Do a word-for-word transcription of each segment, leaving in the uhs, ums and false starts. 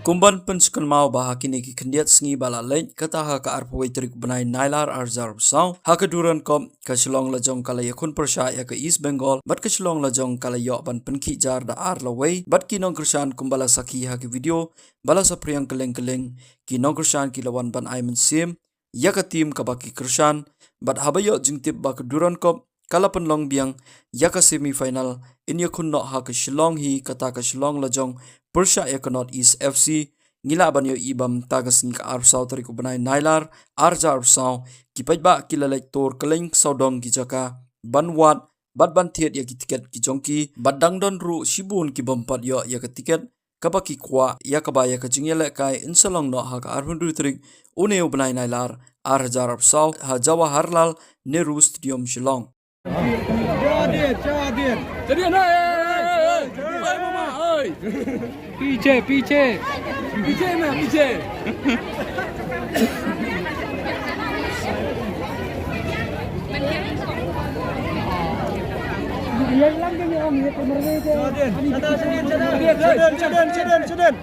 Kumban pynsngewthuh ba ha kine ki khyndiat sngi ba la leit, kata ha ka arphew wei tarik u bnai Nailar ar hajar arphew saw, ha ka Durand Cup, ka Shillong Lajong ka la ïakhun pyrshah ïa ka East Bengal, bad ka Shillong Lajong ka la ïoh ban pynkhih jar da ar la wei, bad ki nongkyrshan kumba la sakhi ha ki video ba la saphriang kylleng kylleng, ki nongkyrshan ki la wan ban ai mynsiem ïa ka team kaba ki kyrshan, bad haba ïoh jingtip ba ka Durand Cup ka la pynlong biang ïa ka semi final, yn ïakhun noh ha ka Shillong hi, kata ka Shillong Lajong pyrshah ïa ka North East F C. Ngi lah ban ïohi ba mynta ka sngi ka arphew saw tarik u bnai Nailar ar hajar arphew saw, ki paidbah ki la leit tur kylleng sawdong ki jaka ban wad bad ban thied ïa ki tiket ki jong ki, bad dang don ruh shibun ki bym pat ïoh ïa ka tiket kaba ki kwah, ïa kaba ïa ka jingïalehkai yn sa long noh ha ka arphew hynriew tarik une u bnai Nailar ar hajar arphew saw, ha Jawaharlal Nehru Stadium, Shillong. Jadin, jadin. Jadin, hey, hey, hey, hey. Hey, mama, hey. पीछे, पीछे। पीछे ना, पीछे। Jadin, jadin, jadin, jadin.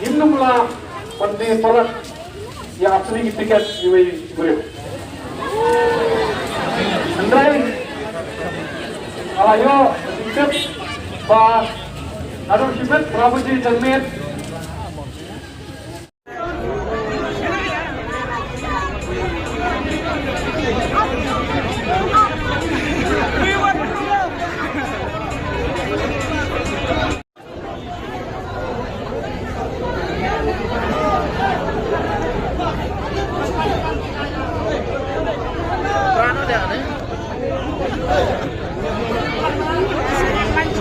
Ngim lah ban dei palat ïa ka tiket iwei i briew. Hynrei nga la ïoh tiket ba naduh shibit, para bangeit, janmiet.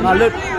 Malut.